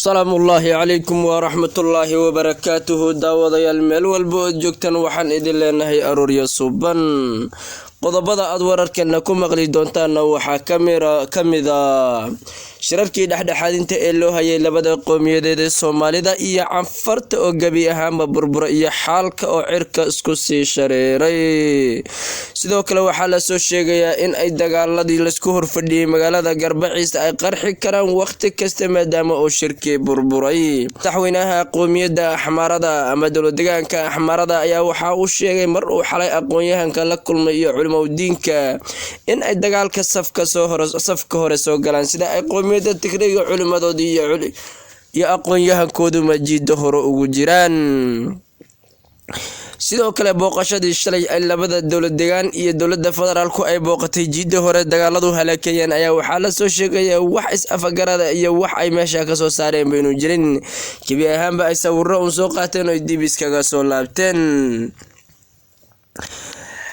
Salaamullaahi calaykum waraxmatullaahi wabarakaatuhu. Daawadayaal, meel walba ood joogtaan, waxaan idin leenahay arooryo suban. Qodobada aad wararkeena ku maqli doontaanna waxaa ka mida shirarkii dhexdhexaadinta ee loo hayay labada qowmiyadeed ee Soomaalida iyo Canfarta oo gebi ahaanba burbura iyo xaalka oo cirka isku sii shareeray. Sidoo kale waxaa lasoo sheegayaa in ay dagaaladii laisku horfadhiyey magaalada Garbaciis ay qarxi karaan wakhti kasta, maadaama uu shirkii burburay. Madaxweynaha qowmiyadda Axmaarada ama dowladdegaanka Axmaarada ayaa waxaa uu sheegay mar uu xalay aqoon-yahanka la kulmay iyo culimadiinka in ay dagaalka safka hore soo galaan, sida ay qowmiyadda Tigreega culimadoodii iyo aqoon-yahankoodu majiida hore ugu jiraan. Sidoo kale booqashadii shalay ay labada dowlad degaan iyo dowladda federaalku ay booqatay jiidda hore dagaaladu halaakeeyeen ayaa waxaa lasoo sheegayaa wax is-afagarada iyo wax ay meesha kasoo saareen baynu jirin, gebi ahaanba ay sawiro uun soo qaateen oo dib iskaga soo laabteen.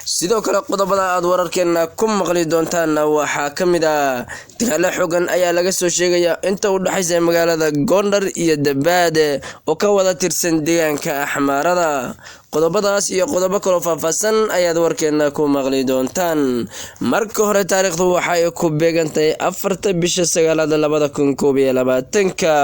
Sidoo kale qodobada aad wararkeena ku maqli doontaanna waxaa ka mid ah dagaalo xogan ayaa laga soo sheegayaa inta u dhexaysa magaalada Gondar iyo Dabaade oo ka wada tirsan deegaanka Axmaarada. Qodobadaas iyo qodobo kaloo faahfaahsan ayaad warkeena ku maqli doontaan. Marka hore, taariikhdu waxay ku beegantahay 4-ta bisha 9aad 2021-ka.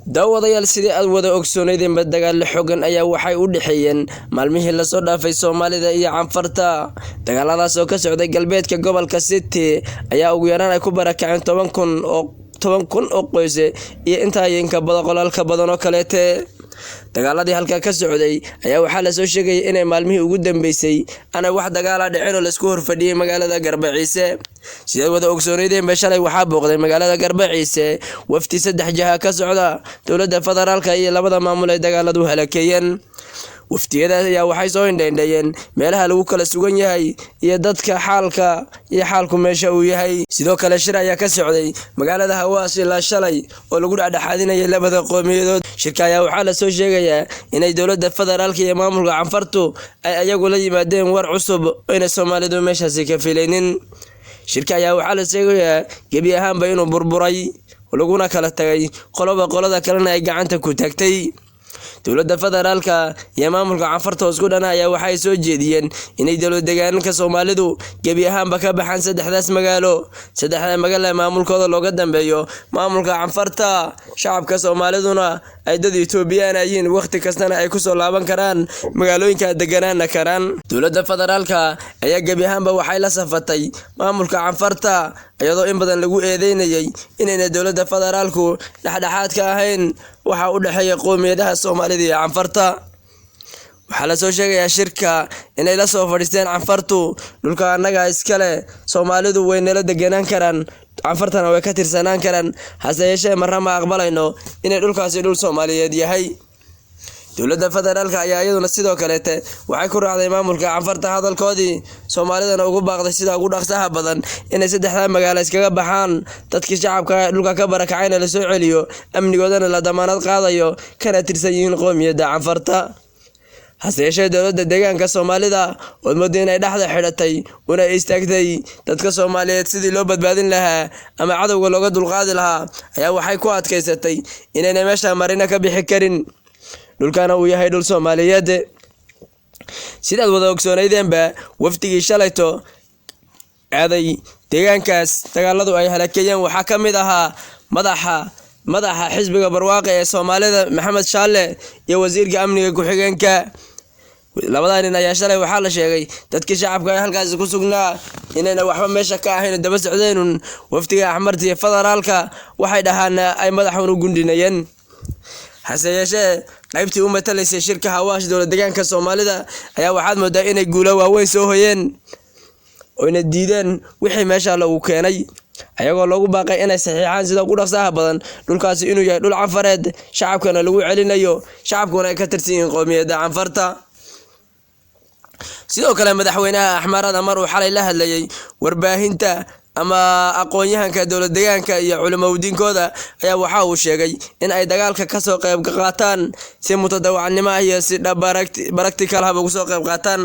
Daawadayaal, sidii aad wada ogsoonaydeenba, dagaalo xogan ayaa waxay u dhexeeyeen maalmihii lasoo dhaafay Soomaalida iyo Canfarta. Dagaaladaas oo ka socday galbeedka gobolka City ayaa ugu yaraan ay ku barakaceen 10,000 oo qoyse iyo intaa inka boqolaal ka badan oo kaleete. Dagaaladii halkaa ka socday ayaa waxaa lasoo sheegayay inay maalmihii ugu dambeysay aanay wax dagaala dhicin oo laisku horfadhiyey magaalada Garbaciise. Sidaad wada ogsoonaydeenba, shalay waxaa booqday magaalada Garbaciise wafdi saddex jaha ka socda, dowladda federaalka iyo labada maamul ay dagaaladu halakeeyeen. Waftiyadaas ayaa waxay soo indhaindheeyeen meelaha lagu kala sugan yahay iyo dadka xaalka iyo xaalku meesha uu yahay. Sidoo kale shir ayaa ka socday magaalada Hawaas ilaa shalay oo lagu dhexdhexaadinayay labada qowmiyadood. Shirka ayaa waxaa lasoo sheegayaa inay dowladda federaalka iyo maamulka Canfartu ay ayagu la yimaadeen war cusub inay Soomaalidu meeshaasi ka filaynin. Shirka ayaa waxaa la sheegayaa gebi ahaanba inuu burburay, laguna kala tagay, qoloba qolada kalena ay gacanta ku taagtay. Dowladda federaalka iyo maamulka Canfarta oo isku dhana ayaa waxay soo jeediyeen inay dowlad deegaanka Soomaalidu gebi ahaanba ka baxaan saddexdaas magaalo, saddexda magaalo maamulkooda looga dambeeyo maamulka Canfarta, shacabka Soomaaliduna ay dad Etoobiyaan yihiin, wakhti kastana ay kusoo laaban karaan magaalooyinka deganaana karaan. Dowladda federaalka ayaa gebi ahaanba waxay la safatay maamulka Canfarta, iyadoo in badan lagu eedeynayay inayna dowladda federaalku dhexdhexaadka ahayn waxa u dhexeeya qowmiyadaha Soomaalida iyo Canfarta. Waxaa lasoo sheegayaa shirka inay la soo fadhiisteen Canfartu: dhulka annaga iskale, Soomaalidu way nala deganaan karaan, Canfartana way ka tirsanaan karaan, hase yeeshee marna ma aqbalayno inay dhulkaasi dhul Soomaaliyeed yahay. Dowladda federaalka ayaa iyaduna sidoo kaleete waxay ku raacday maamulka Canfarta hadalkoodii, Soomaalidana ugu baaqday sida ugu dhaqsaha badan inay saddexdaa magaalo iskaga baxaan, dadkii shacabka dhulka ka barakacayna lasoo celiyo, amnigoodana la damaanad qaadayo, kana tirsan yihiin qowmiyadda Canfarta. Hase yeeshee dowladda deegaanka Soomaalida ood mooday inay dhexda xidhatay una istaagtay dadka Soomaaliyeed sidii loo badbaadin lahaa ama cadowga looga dulqaadi lahaa ayaa waxay ku adkaysatay inayna meesha marina ka bixi karin, dhulkana uu yahay dhul Soomaaliyeed. Sidaad wada ogsoonaydeenba, wafdigii shalayto aaday deegaankaas dagaaladu ay halakeeyeen waxaa ka mid ahaa madaxa xisbiga Barwaaqe ee Soomaalida, Maxamed Shaalle, iyo wasiirka amniga ku-xigeenka. Labadaa nin ayaa shalay waxaa la sheegay dadkii shacabka ee halkaasi ku sugnaa inayna waxba meesha ka ahayn, daba socdeenun wafdiga Axmarta iyo federaalka, waxay dhahaan ay madaxun u gundhinayeen. Hase yeeshee qaybtii u matalaysay shirka Hawaash dowlad deegaanka Soomaalida ayaa waxaad moodaa inay guulo waaweyn soo hoyeen oyna diideen wixii meesha lagu keenay, ayagoo loogu baaqay inay saxiixaan sida ugu dhaqsaha badan dhulkaasi inuu yahay dhul Canfareed, shacabkana lagu celinayo, shacabkuna ay ka tirsan yihiin qowmiyadda Canfarta. Sidoo kale madaxweynaha Axmaarada mar uu xalay la hadlayay warbaahinta ama aqoon-yahanka dowlad deegaanka iyo culimadiinkooda ayaa waxa uu sheegay in ay dagaalka kasoo qayb qaataan si mutadawacnimo ah iyo si practical haba ugu soo qayb qaataan.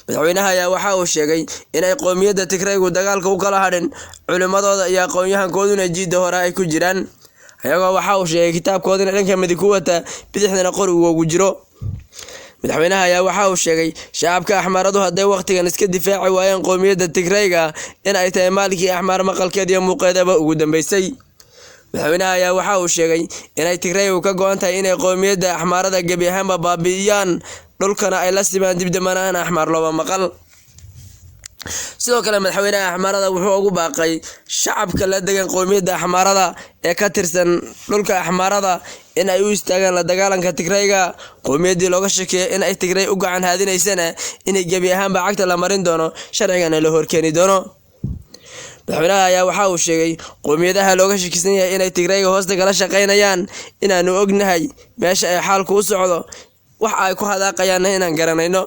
Madaxweynaha ayaa waxa uu sheegay in ay qowmiyadda Tigraygu dagaalka u kala hadhin, culimadooda iyo aqoon-yahankooduna jiidda hore ay ku jiraan. Ayagoo waxa uu sheegay kitaabkoodina dhanka midig ku wata, bidixdana qorigu ugu jiro. Madaxweynaha ayaa waxa uu sheegay shacabka Axmaaradu hadday wakhtigan iska difaaci waayeen qowmiyadda Tigrayga in ay tahay maalinkii Axmaar maqalkeed iyo muuqeedaba ugu dambeysay. Madaxweynaha ayaa waxa uu sheegay inay Tigraygu ka go-an tahay inay qowmiyadda Axmaarada gebi ahaanba baabi'iyaan, dhulkana ay la simaan dib dambana aan Axmaar looba maqal. Sidoo kale madaxweynaha Axmaarada wuxuu ugu baaqay shacabka la degan qowmiyadda Axmaarada ee ka tirsan dhulka Axmaarada in ay u istaagaan la dagaalanka Tigrayga. Qowmiyaddii looga shakeeyo in ay Tigray u gacan haadinaysana inay gebi ahaanba cagta la marin doono, sharcigana la horkeeni doono. Madaxweynaha ayaa waxa uu sheegay qowmiyadaha looga shakisan yahay inay Tigrayga hoosta kala shaqaynayaan inaanu ognahay meesha ay xaalku u socdo, wax ay ku hadaaqayaanna inaan garanayno.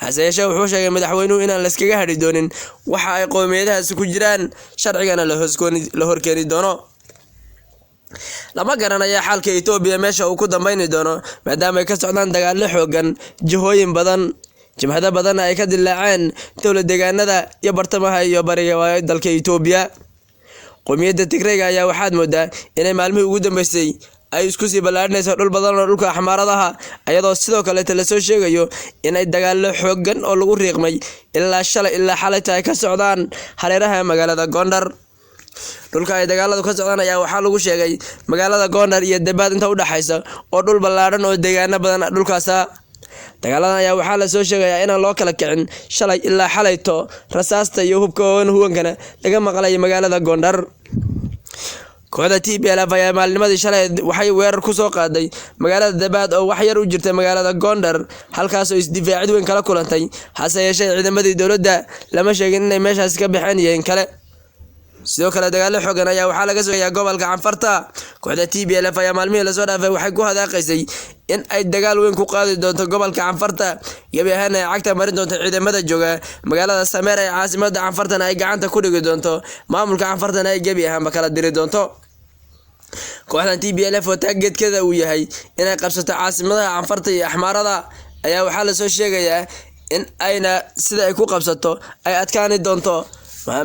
Hase yeeshee wuxuu sheegay madaxweynuhu inaan layskaga hadhi doonin waxa ay qowmiyadahaasi ku jiraan, sharcigana la horkeeni doono. Lama garanayo xaalka Itoobiya meesha uu ku dambeyni doono, maadaama ay ka socdaan dagaallo xoogan jihooyin badan, jabhado badanna ay ka dilaaceen dowlad deegaanada iyo bartamaha iyo bariga dalka Itoobiya. Qowmiyadda Tigrayga ayaa waxaad moodaa inay maalmihii ugu dambeysay ay isku sii ballaadhinayso dhul badan oo dhulka Axmaaradaha, iyadoo sidoo kaleeta lasoo sheegayo inay dagaallo xoogan oo lagu riiqmay ilaa shalay ilaa xalayta ay ka socdaan hareeraha magaalada Gondar. Dhulka ay dagaaladu ka socdaan ayaa waxaa lagu sheegay magaalada Gondar iyo Debaad inta u dhaxaysa oo dhul ballaadhan oo deegaano badan dhulkaasa. Dagaaladan ayaa waxaa lasoo sheegayaa inaan loo kala kicin shalay ilaa xalayto, rasaasta iyo hubka huwankana laga maqlayo magaalada Gondar. Kooxda TPLF ayaa maalinimadii shalay waxay weerar ku soo qaaday magaalada Debaad oo wax yar u jirta magaalada Gondar, halkaas oo isdifaacid weyn kala kulantay. Hase yeeshee ciidamadii dowladda lama sheegin inay meeshaasi ka baxeen iyo in kale. Sidoo kale dagaallo xoogan ayaa waxaa laga sugayaa gobolka Canfarta. Kooxda TPLF ayaa maalmihii lasoo dhaafay waxay ku hadaaqaysay in ay dagaal weyn ku qaadi doonto gobolka Canfarta, gebi ahaana ay cagta marin doonto ciidamada jooga magaalada Sameer ee caasimadda Canfartana ay gacanta ku dhigi doonto, maamulka Canfartana ay gebi ahaanba kala diri doonto. Kooxdan TPLF oo taageedkeeda uu yahay inay qabsato caasimadaha Canfarta iyo Axmaarada ayaa waxaa lasoo sheegayaa in ayna sida ay ku qabsato ay adkaani doonto,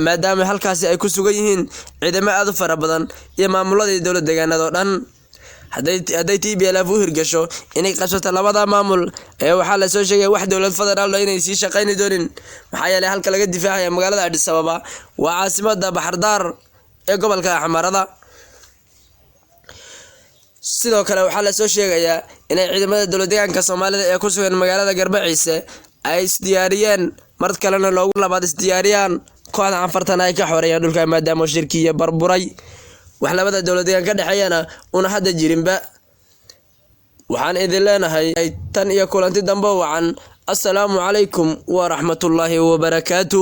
maadaama halkaasi ay ku sugan yihiin ciidamo aad u fara badan iyo maamuladii dowlad deegaanada oo dhan. Hadday TPLF u hirgasho inay qabsato labada maamul ayaa waxaa lasoo sheegaya wax dowlad federaal inay sii shaqayni doonin, maxaa yeelay halka laga difaacaya magaalada Addis Ababa waa caasimada Baxardaar ee gobolka Axmaarada. Sidoo kale waxaa lasoo sheegayaa inay ciidamada dowlad deegaanka Soomaalida ee ku sugan magaalada Garbaciise ay isdiyaariyeen, mar kalena loogu labaad isdiyaariyaan kooxda Canfartana ay ka xoreeyaan dhulka, maadaama shirkiya barburay wax labada dowlad deegaan ka dhexeeyana una hadda jirinba. Waxaan idin leenahay tan iyo kulanti dambe wacan. Assalaamu calaykum waraxmatullaahi wabarakaatu.